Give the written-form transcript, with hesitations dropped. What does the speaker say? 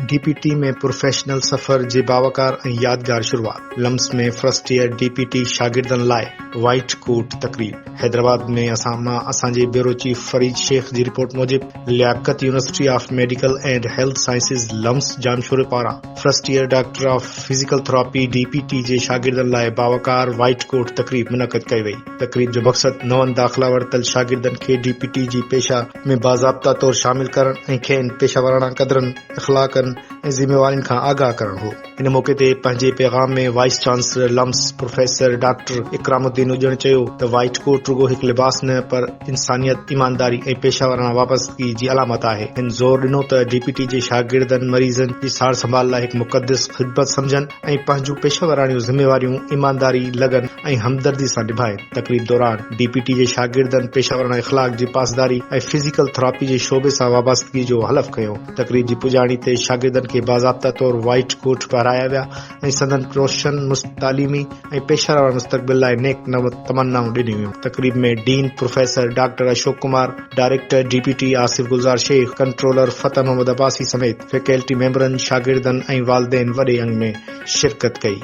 D P ٽي ۾ professional سفر جي باوقار ۽ يادگار شروعات، LUMHS ۾ first year D P T شاگردن لاء وائيٽ ڪوٽ تقريب. حيدرآباد ۾ اسان مان اسان جي بيورو چيف فريد شيخ جي رپورٽ موجب Liaquat university of medical and health sciences LUMHS Jamshoro پاران first year doctor of physical therapy D P T جي شاگردن لاء باوقار وائيٽ ڪوٽ تقريب منعقد ڪئي وئي. تقريب جو مقصد نون داخلا ورتل شاگردن کي ڊي پي ٽي جي پيشه ۾ باضابطا طور شامل ڪرڻ ۽ کين پيشه وراڻا قدرن، اخلاقن ۽ ذميوارين کان آگاهه ڪرڻ هو. ان موقعي تي پنهنجي پيغام ۾ vice chancellor LUMHS professor doctor Ikram Uddin Ujan چيو ته وائيٽ ڪوٽ رڳو هڪ لباس نه پر انسانيت، ايمانداري ۽ پيشه وراڻا وابستگي جي علامت آهي. هن زور ڏنو ته ڊي پي ٽي جي شاگردن مريضن جي سار سنڀال لاء هڪ مقدس خدمت سمجهن ۽ پنهنجون پيشه وراڻيون ذميواريون ايمانداري، لگن ۽ همدردي سان نڀائين. تقريب دوران ڊي پي ٽي جي شاگردن پيشه وراڻا اخلاق جي پاسداري ۽ فزيڪل ٿراپي جي شعبي سان وابستگي جو حلف کنيو. تقريب جي پڄاڻي تي شاگردن کي باضابطا طور وائيٽ ڪوٽ پهرايا ويا ۽ سندن روشن تعليمي ۽ پيشه وراڻا مستقبل لاء نيڪ تمنائون ڏنيون ويون. تقريب ۾ dean professor doctor Ashok Kumar, director D P T Asif Gulzar Shaikh, controller Fateh Muhammad Abbasi سميت فيڪلٽي ميمبرن، شاگردن ۽ والدين وڏي انگ ۾ شرڪت ڪئي.